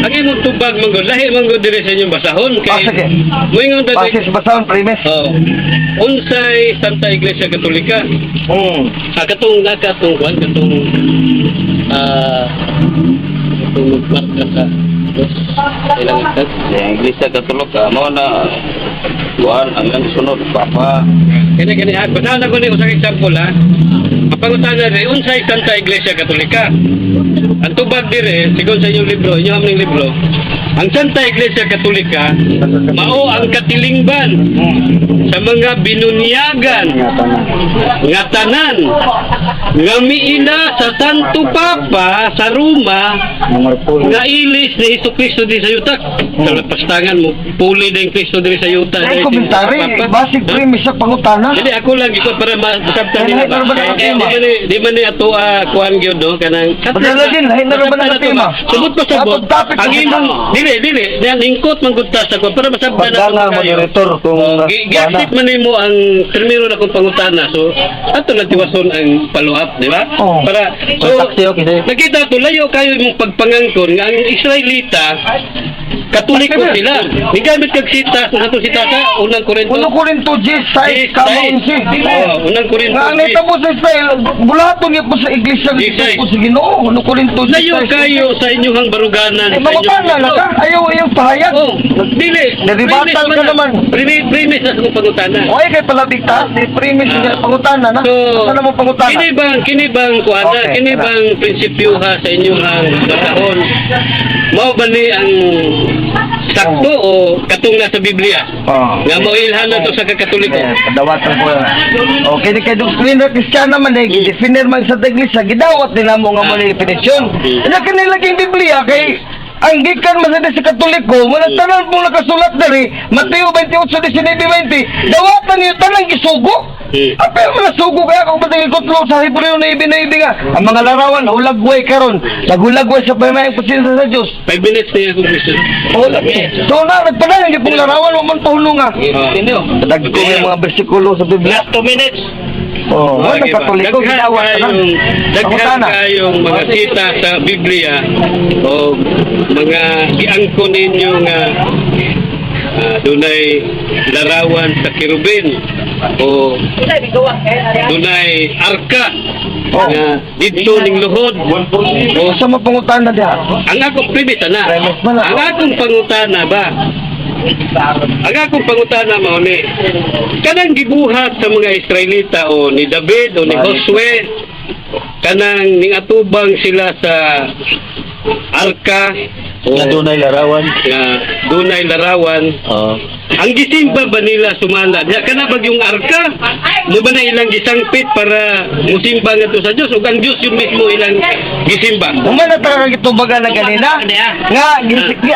ang imong tubag manggod, lahi manggod diri sa inyong basahon kay Ah, sige. Moingon ta Base sa basahon premise. Oh. Unsay Santa Iglesia Katolika? Ah, katong nga katong kuan katong katong magmarka sa Diyos. Ilang edad? Sa Iglesia Katolika, mo na kuan ang ang sunod papa. Kini kini ah, basahan ako ni usang example ha. Ang pangutana diri, unsay Santa Iglesia Katolika? Ang tubag dire, sigon sa inyong libro, inyong aming libro, ang Santa Iglesia Katolika mao ang katilingban sa mga binunyagan nga tanan nga miila sa Santo Papa sa Roma nga ilis ni Hesus Kristo di sa yuta. Sa pastangan mo puli din Kristo diri sa yuta. Ay Dahil si komentary, Papa. basic premise sa pangutana. Dili ako lang iko para masabtan Lahi nila na ba. ba ang Di tema? man ni ato kuan gyud no kanang Badala din, lahi na ba ang tema? Subot pa sabot. Atong topic Ang sa imong dili dili yan ingkot man gud ta sa kuan para masabtan Pagka nga, na kayo. moderator, kung Gi-accept man nimo ang termino na kong pangutana. So ato lang tiwason ang follow up, di ba? Oo. Para so nakita to layo kayo imong pagpangangkon nga ang Israelita Katoliko sila. Nigamit kag sita sa atong sita sa unang Korinto. 1 Corinto 10, 6, kama 11. Oh, unang Korinto. Nga ang nahitabo sa Israel, bulaton niya po sa iglesia Yes, po sa Ginoo. 1 Corinto 10, Layo kayo sa inyong baruganan. Eh, sa inyong mangutana na ka. Ayaw, ayaw, pahayag. Oh, dili. Naribatal Premise ka man na. naman. Premise na sa akong pangutana. O ay, kay palabigta, di premise niya pangutana na. So, Saan na mo pangutana? Kini bang kuana, Okay, kini tara. bang prinsipyo ha sa inyong basahon? Mao ba ni ang sakto o katong nasa Biblia? Oh. Nga mailhan na to sa Katoliko. Eh, padawatan ko na. Okay, di kay doktrina Kristiyana man eh, gidefiner man sa iglesia, gidawat nila mo nga mo ni definisyon. Ina kanila laging Biblia kay ang gikan man sa Katoliko, wala tanan pong nakasulat diri, Mateo 28:19-20, dawatan niyo tanang gisugo. Apel mo na sugo kaya kung ba't kutlo sa Hebreo na ibinaibig nga. Ang mga larawan, hulagway karon. Naghulagway sa pamayang pasensya sa Diyos. 5 minutes na yung question. Wala. So na, nagpadayon yung pong larawan, wa man pahulong nga. Dagko yung mga bersikulo sa Biblia. Last 2 minutes. Oh, wala Okay ba? Katoliko, Daghan gidawat tanan. Daghan Pangutana. kayong mga sita sa Biblia o mga giangko ninyo nga dunay larawan sa kerubin o dunay arka nga didto ning luhod. O Sa mga pangutana diha. ang akong premise na. Premise man na. Ang akong pangutana ba? Ang akong pangutana mao ni kanang gibuhat sa mga Israelita o ni David o ni Josue kanang ning atubang sila sa arka. Nga dunay larawan. Nga dunay larawan. Oh. Ang gisimba ba nila sumala? Diya kana bag yung arka? Mo ba na ilang gisangpit para musimba nga to sa Dios ug ang Dios yun mismo ilang gisimba? Humana talaga gitubagan na ganina. Nga,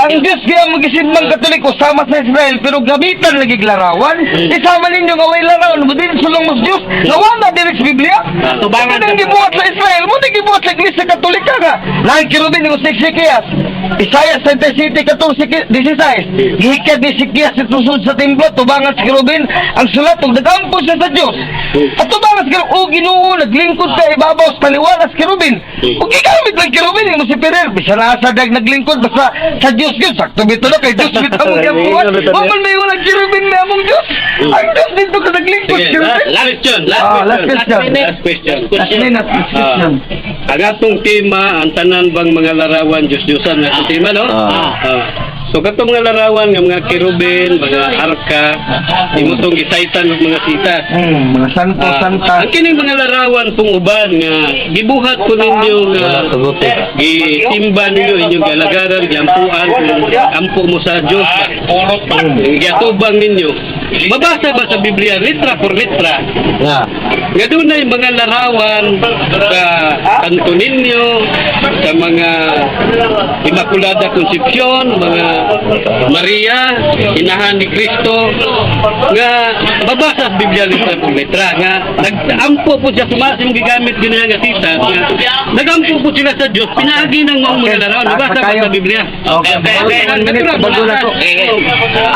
ang Diyos kaya magisimbang Katoliko sama sa Israel, pero gamitan lagi larawan. Isama ninyo nga way larawan, mo din sulong mas Diyos. Nga wala direct sa Biblia. Tubangan. Ang gibuhat sa Israel, mo din gibuhat sa Iglesia Katolika nga. Lahi kerubin ng Ezekias. Isaiah 37, 14, 16. Gihikad ni Ezekias sa tusod sa templo, tubangan sa kerubin, ang sulat, ug nagampo siya sa Diyos. At tubangan sa kerubin, o Ginoo, naglingkod ka ibabaw sa taliwala sa kerubin. Ug gigamit lang kerubin, mo si Perer, bisan asa dag naglingkod, basta sa Diyos yun, sakto bito na kay Diyos bitaw mo giampuan. Wa man may walang kerubin may among Diyos. Ang Diyos dito ka naglingkod, Sige, kerubin. last question. Last Ah, last question. question. Last question. Last minute, last question. Ah, ang atong tema, ang tanan bang mga larawan, Diyos-Diyosan na atong tema, no? Ah. Ah. So katong mga larawan nga mga kerubin, mga arka, imo tong gisaitan og mga sitas. Mga santo, Ah, santa. ang kining mga larawan pong uban nga gibuhat ko ninyo nga gisimba ninyo inyong galagaran, giampuan, kung ampo mo sa Dios ba. Giatubang ninyo. Mabasa ba sa Biblia letra por letra? Nga. Nga dunay mga larawan sa kanto ninyo, sa mga Immaculada Concepcion, mga Maria, inahan ni Kristo, nga babasa sa Biblia letra por letra, nga nag-ampo po siya, sumasim gigamit din niya nga tita, nga nagampo po sila sa Diyos, pinaagi ng mga larawan, nabasa ba sa Biblia? Okay, okay. 1 minute, bago na to.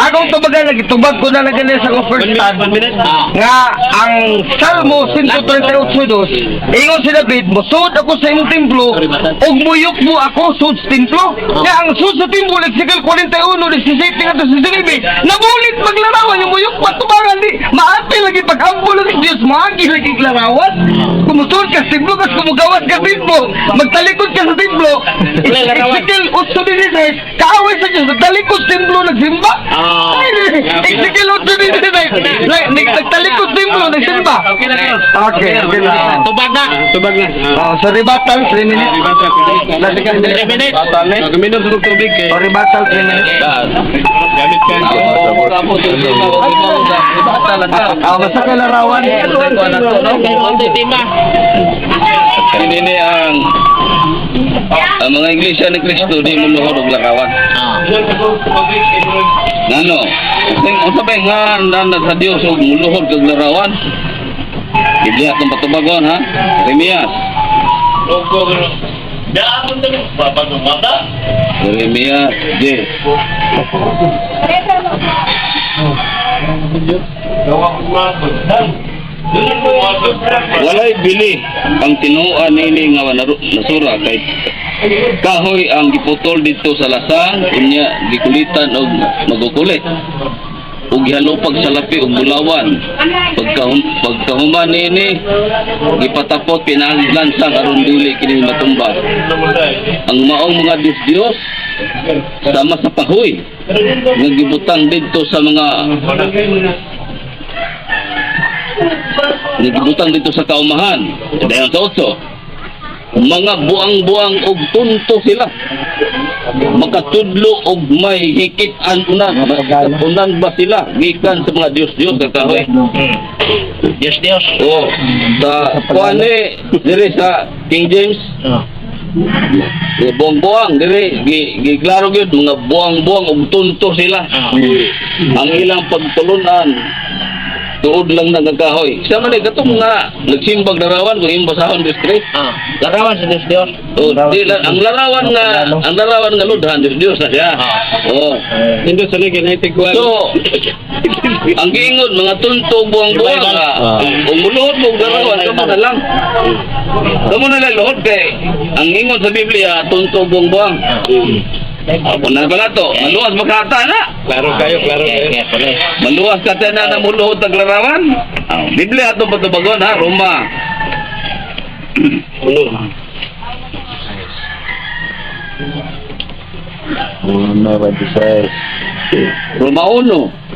Akong tubagan, nagitubag ko na lang ganyan sa akong first time. 1 minute. Nga, ang Salmo 138.2, ingon si David, musud ako sa imong templo, ug muyok mo ako sud sa templo. Nga, ang sud sa templo, lexical 41, 17 ngadto sa 19, nabulit maglarawan yung muyok, patubangan di, maapil lagi pag-ampo lang sa Diyos, maagi lagi larawan. Kumusud ka sa templo, kas kumugawas ka sa templo, magtalikod ka sa templo, Ezekiel 8.16, kaaway sa Diyos, nagtalikod sa templo, nagsimba. Ezekiel 8.16, nagtalikod sa templo, nagsimba. Okay na to. Okay, okay na. Tubag na. Tubag na. Oh, so rebuttal, 3 minutes. Last 3 minutes. Gaminom sa tubig kay. Oh, rebuttal, 3 minutes. Gamit ka. Ah, basta kay larawan. Ini ni ang mga iglesia ni Kristo di mo luhod og larawan. Ngano? Kung unsa ba nga nanda sa Dios og muluhod kag larawan? Biblia atong patubagon ha. Jeremias. Jeremias J. Walay bili ang tinuan nini nga nasura kay kahoy ang giputol didto sa lasang unya gikulitan og magukulit ug gihalupag sa lapi og bulawan pagkahuman niini gipatapot pinaagi lansang aron dili kini matumba ang maong mga Diyos-Diyos sama sa pahoy nga gibutang didto sa mga nagibutang dito sa kaumahan. Dayon sa otso. Mga buang-buang og tunto sila. Makatudlo og may hikit an unan. Unan ba sila gikan sa mga Diyos-Diyos nga kahoy? Diyos Diyos. Oh, sa kuan ni diri sa King James. Eh, buang-buang diri gi, gi klaro gyud mga buang-buang og tunto sila. Ang ilang pagtulunan tuod lang nagakahoy. Sa man katong nga nagsimbag larawan kung imong basahon verse 3. Larawan sa Diyos Diyos. Oh, di, ang larawan nga ludhan Diyos Diyos na siya. Oh. Nindot sa lagi na itigwan. So, ang giingon mga tunto buang-buang nga. Kung muluhod mo og larawan kamo na lang. Kamo na lang luhod kay ang ingon sa Biblia tunto buang-buang. Ako na pala to, maluwas makata na. Klaro kayo, klaro kayo. Maluwas ka na na muluhod ang larawan. Ang Biblia atong patubagon ha, Roma. Uno. Uno, 26. Roma 1.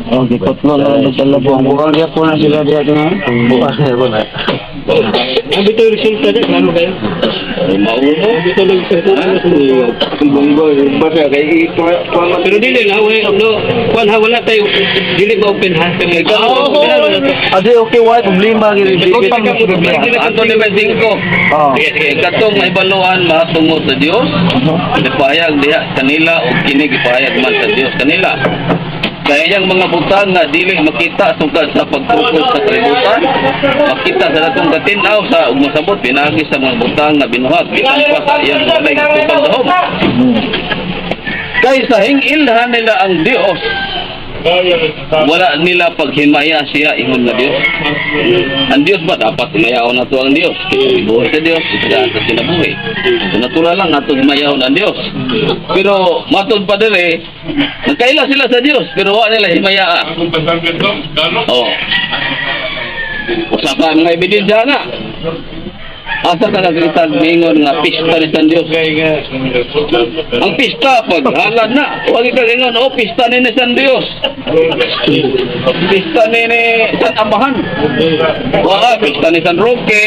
Oh, gikotlo na lang dala buang buang dia po na sila diya na. Buang na. Ang bito yung resulta niya, klaro kayo. Mauno. Pero dili na we no kuan ha, wala tayo, dili ba open ha? Adi, okay, why problema gid. Utang na sa Biblia. Ato ni 25. Oh. Sige, sige. Katong maibaluan matungo sa Dios, nagpahayag diha kanila og kini gipahayag man sa Dios kanila. Kaya iyang mga butang nga dili makita sukad sa pagtukod sa kalibutan, makita sa datong katin-aw sa ug mosabot pinaagi sa mga butang nga binuhat bisan pa sa iyang walay tupang dahom. Kay sa hingilhan nila ang Dios, wala nila paghimaya siya ingon nga Dios. Ang Dios ba dapat himayaon nato ang Dios? Buhi sa Dios, itagaan sa kinabuhi. So, natural lang ato himayaon ang Dios. Pero matod pa dire, nagkaila sila sa Dios pero wa nila himayaa. Oh. Usa ka mga ebidensya na. Asa ka nakita mingon nga pista ni San Dios? Ang pista pag halad na, wag ka ingon, oh, pista ni San Dios. Pista ni San Amahan. Wala, pista ni San Roque.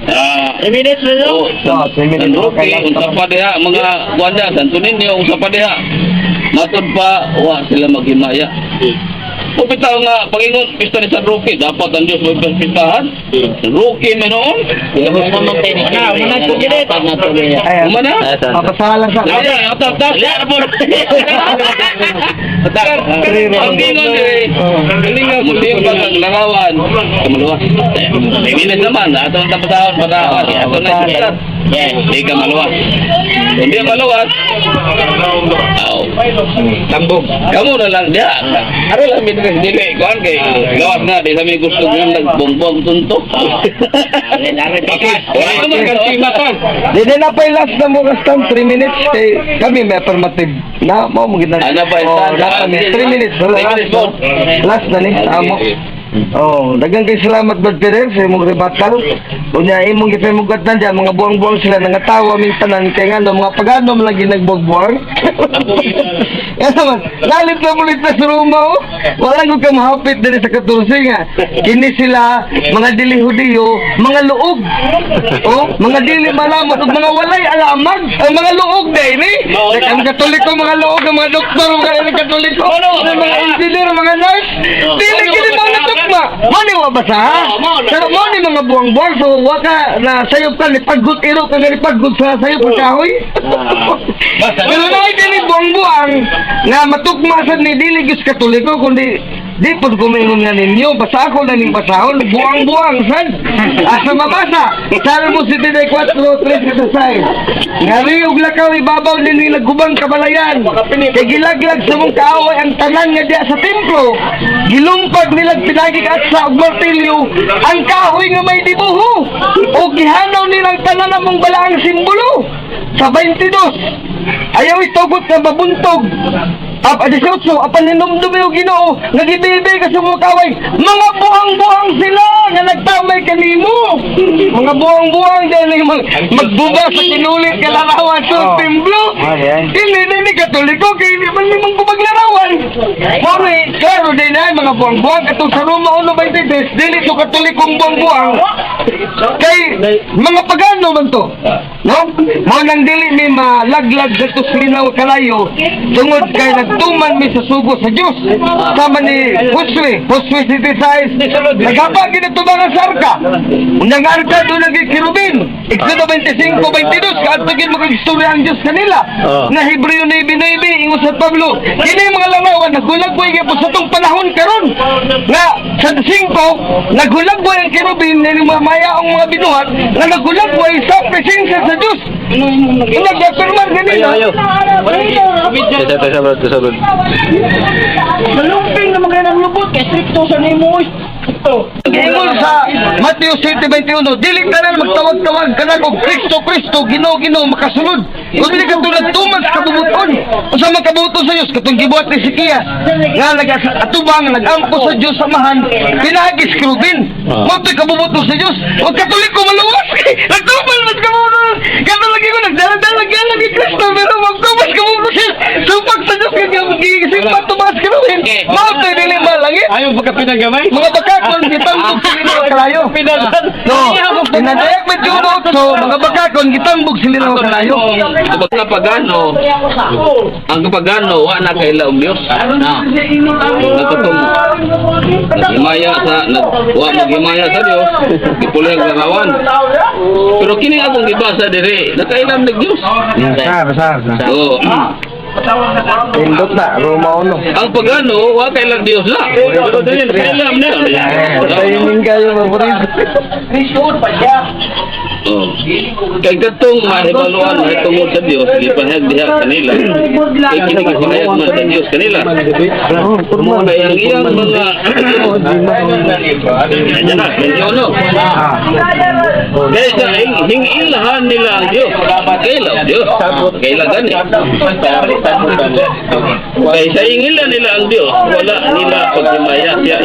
Ah, 3 minutes na. oh, San, Oh, 3 minutes. San Roque, Okay, last unsa pa diha, mga kuwan diha, Santo Niño, unsa pa diha. Matod pa, wa sila maghimaya. Kung bitaw nga, pagingon, pista ni San Roque, dapat ang Diyos may pistahan. Roque man noon. Ayan. Umana? Papasahan lang sa. Ay, atap, tap. Ang dingon dire. Musimba kang larawan. Kamaluwas. 3 minutes naman. Ato ang tapasahon para ato na sulat. Di ka maluwas. Kung di ka maluwas, aw. Tambog. Kamu na lang diha. Aro lang mi diri dili kuan kay gawas nga di sa mi gusto nga nagbongbong tunto. Wala naman kan. Di na pa yung last na mo kastam, 3 minutes kay kami may affirmative na mo mo gid na. Ano ba, Oh, stand? na kami 3 minutes. Wala, 3 last minutes, na. boss. Last na ni amo. Oh, daghang kay salamat, Brad Peter, sa imong rebuttal. Unya imong gipamugatan diya mga buwang-buwang sila nangatawa ming tanan kay ngano mga pagano man lagi nagbuwag-buwang. Yan naman, lalit na mulit na sa Roma oh. Wala ko ka mahapit diri sa 14 nga. Kini sila mga dili Hudiyo, mga luog. Oh, mga dili malamot ug mga walay alamag. Ang mga luog dai ni. Ang Katoliko mga luog, ang mga doktor, mga Katoliko, ang mga engineer, mga nurse. Dili kini mga natukma. Mo ni wa basa ha? Pero mo ni mga buwang-buwang, so wa ka na sayop ka ni paggut iro ka ni paggut sa sayop ka kahoy. Pero na dili buwang-buwang nga matukma sad ni dili gyud Katoliko kundi di pud ko maingon nga ninyo, basta ako na ning basahon, buwang-buwang sad. Asa mabasa? Salmo 74, 3-6. Ngari og lakaw ibabaw nini nagubang kabalayan. Kay gilaglag sa mong kaaway ang tanan nga diya sa templo. Gilumpag nilag pinagi at sa og martilyo ang kahoy nga may dibuho. O gihanaw nilang tanan among balaang simbolo. Sa 22, ayaw itugot na mabuntog. Ap, 18, apan hinumdumi o Ginoo, nga gibibi ka sa mga kaway, mga buhang-buhang sila nga nagtamay kanimo. Mga buhang-buhang dahil yung magbuba sa kinulit ka larawan sa templo. Hindi, hindi, Katoliko, kay hindi man limang bubag larawan. Mori, klaro din ay mga buhang-buhang, katong sa Roma 1:23, dili to Katolikong buhang-buhang. Kay mga pagano man to. No? Mao nang dili mi malaglag sa tuslinaw kalayo tungod kay nagtuman mi sa sugo sa Dios. Sama ni Josue, Josue City size. Nagapa gid ito mga sarka. Unyang arka doon ang kirubin. Exodo 25:22 kaadto gid makagistorya ang Dios kanila. Na Hebreo 9:9 ingon sa Pablo. Kini mga larawan nagulagboy gyud sa tong panahon karon. Nga sa 5 nagulagboy ang kirubin ni mga mayaong mga binuhat nga nagulagboy sa presensya sa Dios. Nagapirman ganina. Nalumping naman kayo ng lubot kay stricto sa nimo. Ingon sa Mateo 7:21, dili ka na magtawag-tawag ka na og Kristo, Kristo, Ginoo, Ginoo, makasunod. Kung dili ka tulad tuman sa kabubuton. Unsa man kabubuton sa Dios katong gibuhat ni Sikia nga nag-atubang nagampo sa Dios samahan pinaagi sa kerubin. Mao to'y kabubuton sa Dios. Og Katoliko maluwas. Nagtuman mas kabubuton. Kato lagi ko nagdala-dala lagi Kristo pero magtuman sa kabubuton. Supak sa Dios kay gisimba tumas kerubin. Mao to'y dili malangit. Ayaw pagka pinagamay. Mga bakakon gitambok sila nga kalayo. No, inadayag 21:8, mga bakakon gitambok sila nga kalayo. Ang kapagano, ang kapagano wa na kaila og Dios. Nagkatong naghimaya sa nag, wa maghimaya sa Dios, gipuli ang larawan. Pero kini akong gibasa diri, nakailam ng Dios. Sar, sar. Oo. Pindot na, Roma 1. Ang pagano, wa kailang Dios la. Kailam niya. Timing kayo, paborito. Oh. Kay katong mahibaluan na tungod sa Dios, gipahayag diha kanila. Kay kini gipahayag man sa Dios kanila. Kay ang iyang mga Diyan na, 21. Kay sa hingilahan nila ang Dios. Kaila ang Dios. Kaila gani. Kay sa ingila nila ang Dios, wala nila paghimaya siya.